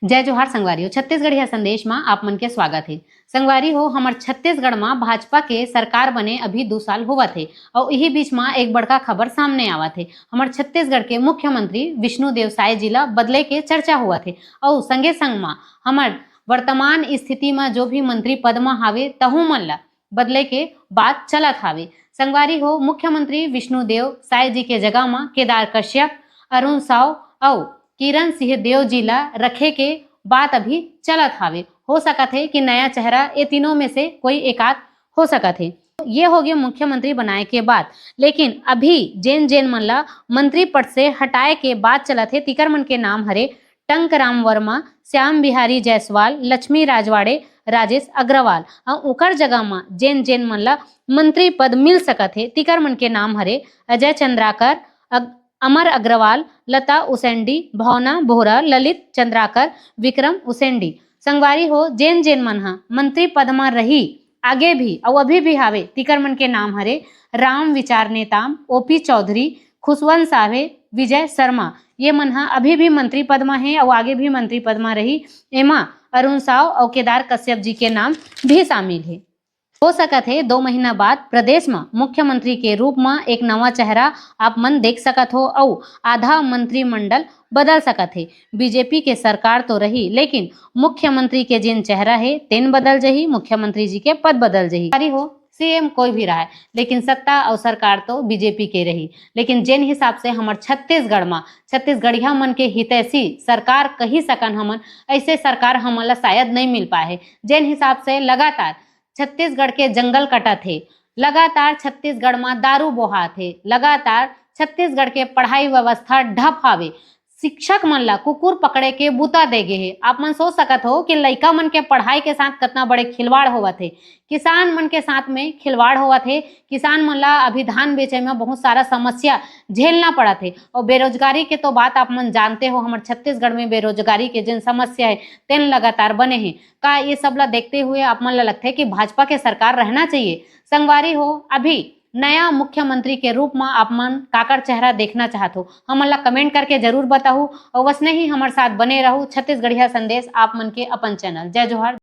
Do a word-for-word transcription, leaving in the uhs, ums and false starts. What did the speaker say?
जय जोहार संगवारी हो, छत्तीसगढ़िया संदेश म आप मन के स्वागत हे। संगवारी हो, हमर छत्तीसगढ़ म भाजपा के सरकार बने अभी दू साल होवत हे, अउ इही बीच म एक बड़का खबर सामने आवत हे। हमर छत्तीसगढ़ के मुख्यमंत्री विष्णुदेव साय जी ला बदले के चर्चा होवत हे, अउ संगे संग म हमर वर्तमान स्थिति म जो भी मंत्री पद म हावे, तहू मन ला बदले के बात चलत हावे। संगवारी हो, मुख्यमंत्री विष्णुदेव साय जी के जगह म केदार कश्यप, अरुण साव अउ किरण सिंह देव जी ला रखे के बात अभी चलत हावे। हो सकत हे कि नया चेहरा ए तीनों में से कोई एकाध हो सकत हे। ये होगे मुख्यमंत्री बनाए के बाद, लेकिन अभी जेन जेन मन ला मंत्री पद से हटाए के बात चलत हे, तिकर मन के नाम हरे टंकराम वर्मा, श्याम बिहारी जायसवाल, लक्ष्मी राजवाड़े, राजेश अग्रवाल। अउ ओकर जगह म जेन जेन मन ला मंत्री पद मिल सकत हे, तिकर मन के नाम हरे अजय चंद्राकर, अग-, अमर अग्रवाल, लता उसेंडी, भावना बोहरा, ललित चंद्राकर, विक्रम उसेंडी। संगवारी हो, जेन जेन मन ह मंत्री पद म रही, आगे भी अउ अभी भी हावे, तिकर मन के नाम हरे राम विचार नेताम, ओपी चौधरी, खुशवंत सावे, विजय शर्मा। ये मन ह अभी भी मंत्री पद म हे अउ आगे भी मंत्री पद म रही। एमा अरुण साव अउ केदार कश्यप जी के नाम भी शामिल हे। हो सकत हे, दो महीना बाद प्रदेश म मुख्यमंत्री के रूप म एक नवा चेहरा आप मन देख सकत हो अउ आधा मंत्रिमंडल बदल सकत हे। बीजेपी के सरकार तो रही, लेकिन मुख्यमंत्री के जेन चेहरा हे, तेन बदल जही, मुख्यमंत्री जी के पद बदल जही। अरे हो, सीएम कोई भी रहे, लेकिन सत्ता अउ सरकार तो बीजेपी के रही। लेकिन जेन हिसाब से हमर छत्तीसगढ़ म छत्तीसगढ़िया मन के हितैषी सरकार कही सकन हमन, ऐसे सरकार हमन ला शायद नहीं मिल पाए हे। जेन हिसाब से लगातार छत्तीसगढ़ के जंगल कटत हे, लगातार छत्तीसगढ़ म दारू बोहात हे, लगातार छत्तीसगढ़ के पढ़ाई व्यवस्था ठप हावे, शिक्षक मन ला कुकुर पकड़े के बूता दे गे हे। आप मन सोच सकत हो कि लइका मन के पढ़ाई के साथ कितना बड़े खिलवाड़ होवत हे, किसान मन के साथ में खिलवाड़ होवत हे। किसान मन ला अभी धान बेचे में बहुत सारा समस्या झेलना पड़त हे। और बेरोजगारी के तो बात आप मन जानते हो, हमर छत्तीसगढ़ में बेरोजगारी के जेन समस्या हे, तेन लगातार बने हे। का ये सब ला देखते हुए आप मन ला लगथे कि भाजपा के सरकार रहना चाहिए? संगवारी हो, अभी नया मुख्यमंत्री के रूप म आप मन काकर चेहरा देखना चाहत हो, हमन ला कमेंट करके जरूर बताहू। और वसने ही हमर साथ बने रहू छत्तीसगढ़िया संदेश, आप मन के अपन चैनल। जय जोहार।